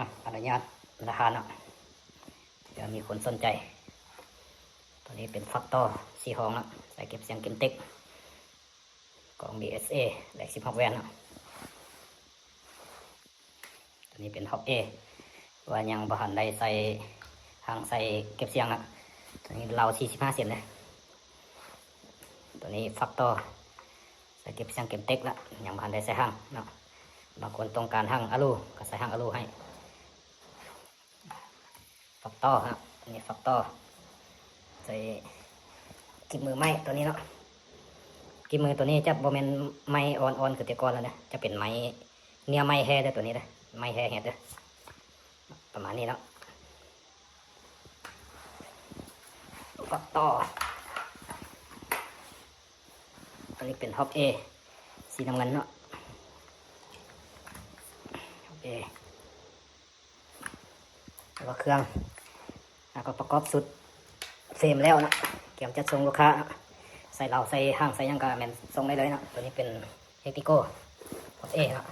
ອະ ອະນຸຍາດລາຄາເນາະ ເພື່ອມີຄົນສົນໃຈ. ຕົວນີ້ເປັນຝັກຕໍ່ສີ່ຫ້ອງເນາະ ໃສ່ເກັບສຽງເກັມເຕັກ ຂອງ ບີເອສເອ ແລກສິບຫົກແຫວນເນາະ. ຕົວນີ້ເປັນຮອບເອ ວ່າຍັງບໍ່ທັນໄດ້ໃສ່ຮັງໃສ່ເກັບສຽງນະ. ຕົວນີ້ລາວສີ່ສິບຫ້າເຊັນເດ້. ຕົວນີ້ຝັກຕໍ່ ໃສ່ເກັບສຽງເກັມເຕັກລະ ຍັງບໍ່ທັນໄດ້ໃສ່ຮັງເນາະ. ບາງຄົນຕ້ອງການຮັງອາລູ ກໍໃສ່ຮັງອາລູໃຫ້. ຝັກຕໍ່ເນາະ ອັນນີ້ຝັກຕໍ່ ໃສ່ກິບມືໄມ້ຕົວນີ້ເນາະ. ກິບມືຕົວນີ້ຈະບໍ່ແມ່ນໄມ້ອ່ອນໆຄືແຕ່ກ່ອນແລ້ວນະ ຈະເປັນໄມ້ ເນື້ອໄມ້ແທ້ເດີ້ ຕົວນີ້ເດີ້ ໄມ້ແທ້ເຮັດເດີ້ ປະມານນີ້ເນາະ. ຝັກຕໍ່ ອັນນີ້ເປັນຮອບເອ ສີນ້ຳເງິນເນາະ ຮອບເອ. ແລ້ວກໍເຄື່ອງ ແລ້ວກໍປະກອບຊຸດເຟຣມແລ້ວເນາະ ກຽມຈັດສົ່ງລູກຄ້າເນາະ. ໃສ່ເລົາໃສ່ຮັງໃສ່ຫຍັງກໍແມ່ນສົ່ງໄດ້ເລີຍເນາະ. ຕົວນີ້ເປັນເອັກຕິໂກ ຮອບເອເນາະ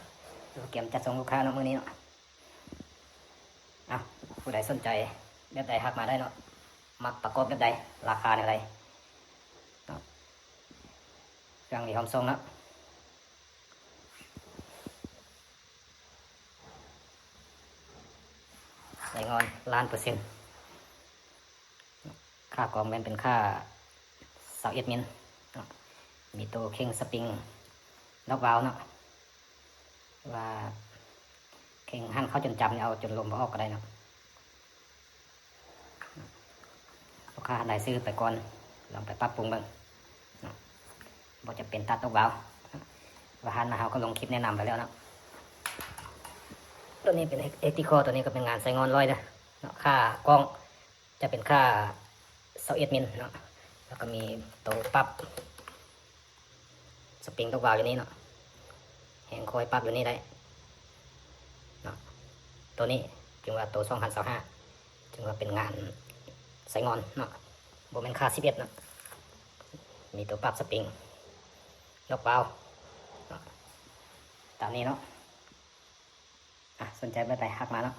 ກຽມຈັດສົ່ງລູກຄ້າເນາະ ມື້ນີ້ເນາະ. ເອົາ ຜູ້ໃດສົນໃຈແບບໃດທັກມາໄດ້ເນາະ ມັກປະກອບແບບໃດ ລາຄາແນວໃດເນາະ. ເຄື່ອງນີ້ພ້ອມສົ່ງເນາະ ໄດ້ງອນລ້ານເປີເຊັນ. ຂາກອງແມ່ນເປັນຂາຊາວເອັດມິນເນາະ ມີໂຕເຄັ່ງສະປຣິງດອກວາວເນາະ ວ່າເຄັ່ງຫັນເຂົ້າຈົນຈຳ ເອົາຈົນລົມບໍ່ອອກກໍໄດ້ເນາະ. ລູກຄ້າທ່ານໃດຊື້ໄປກ່ອນ ລອງໄປປັບປຸງເບິ່ງເນາະ ບໍ່ຈຳເປັນຕັດດອກວາວ. ວ່າຮ້ານມາເຮົາກໍລົງຄລິບແນະນຳໄປແລ້ວເນາະ. ຕົວນີ້ເປັນເອັກຕິຄໍ ຕົວນີ້ກໍເປັນງານໃສ່ງອນຮ້ອຍເດີ້ເນາະ. ຂາກອງຈະເປັນຂາຊາວເອັດມິນເນາະ ແລ້ວກໍມີໂຕປັບ ສະປຣິງດອກວາວຢູ່ນີ້ເນາະ ແຮງຄອຍປັບຢູ່ນີ້ໄດ້ເນາະ. ໂຕນີ້ຈຶ່ງວ່າໂຕສອງພັນຊາວຫ້າ ຈຶ່ງວ່າເປັນງານໃສ່ງອນເນາະ ບໍ່ແມ່ນຂາສິບເອັດເນາະ. ມີໂຕປັບສະປຣິງດອກວາວເນາະ ຕາມນີ້ເນາະ. ອ່ະ ສົນໃຈແບບໃດທັກມາເນາະ.